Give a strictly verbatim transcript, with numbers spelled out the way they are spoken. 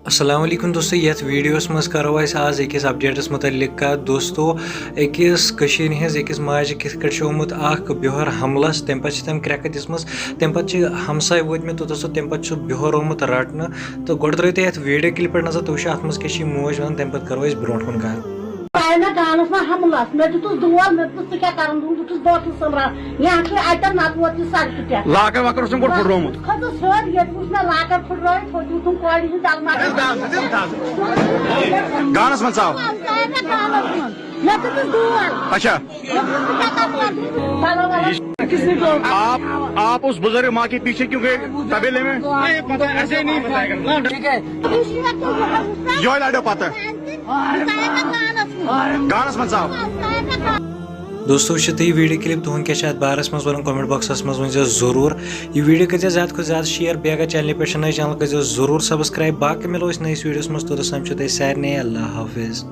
السلام علیکم دوستو، یتھ ویڈیوس منٛز کرو أسۍ آز أکِس اپڈیٹس متعلق کتھ۔ دوستو، أکِس کٔشیٖرِ ہٕنٛز أکِس ماجہِ کِتھ کٲٹھۍ چھُ آمُت اکھ بیوہر حملس، تمہِ پتہٕ چھِ تٔمۍ کرٛٮ۪کھ دِژمٕژ، تمہِ پتہٕ چھِ ہمساے وٲتمٕتۍ توٚتس تہٕ تمہِ پتہٕ چھُ بیوہر آمُت رٹنہٕ۔ تہٕ گۄڈٕ ترٲیِو تُہۍ یتھ ویڈیو کلپہِ پٮ۪ٹھ نظر، تُہۍ وٕچھِو اتھ منٛز کیٛاہ چھِ یہِ موج ونان، تمہِ پتہٕ کرو أسۍ برونٛٹھ کُن کتھ۔ آے مےٚ گانَس منٛز حملس، مےٚ دیُتُس دول، مےٚ دوٚپُس، "ژٕ کیٛاہ کران؟" دوٚپُن، "بہٕ چھُس بٲتلہٕ سۄمبراوان، یا چھُ اتٮ۪ن نتہٕ ووت یہِ سڑکہِ پٮ۪ٹھ۔" لاکر واکر اوسُم گۄڈٕ پھُٹرومُت۔ کھٔژٕس ہیوٚر، ییٚتہِ وُچھ مےٚ لاکر پھُٹرٲوِتھ، تھوٚد دیُتُم کۄلہِ ہِنٛدِ تلہٕ مگر۔ گانس منٛز ژاو۔ آے مےٚ گانَس منٛز، مےٚ دیُتُس دول۔ اچھا۔ مےٚ دوٚپُس، "بہٕ کیٛاہ کرٕ پتہٕ؟" چلو وَلہٕ۔ آپ آپ اس بزرگ ماں کے پیچھے کیوں گئے طبیلے میں؟ یہ شیخ تو یہ ہے، یہوے لڑو پتہ۔ گانس منٛز ژاو۔ دوستو، وٕچھِو تُہۍ یہِ ویڈیو کلپ، تُہُنٛد کیٛاہ چھُ اَتھ بارَس منٛز وَنُن؟ کمنٹ باکسَس منٛز ؤنۍ زیو ضروٗر۔ یہِ ویڈیو کٔرۍ زیو زیادٕ کھۄتہٕ زیادٕ شیئر، بیٚیہِ اگر چینلہِ پٮ۪ٹھ چھِو نٔے، چینل کٔرۍ زیو ضروٗر سبسکرائب۔ باقٕے مِلو أسۍ نٔیِس ویڈیوَس منٛز، توٚتَس تام چھُو تۄہہِ سارنٕے اللہ حافظ۔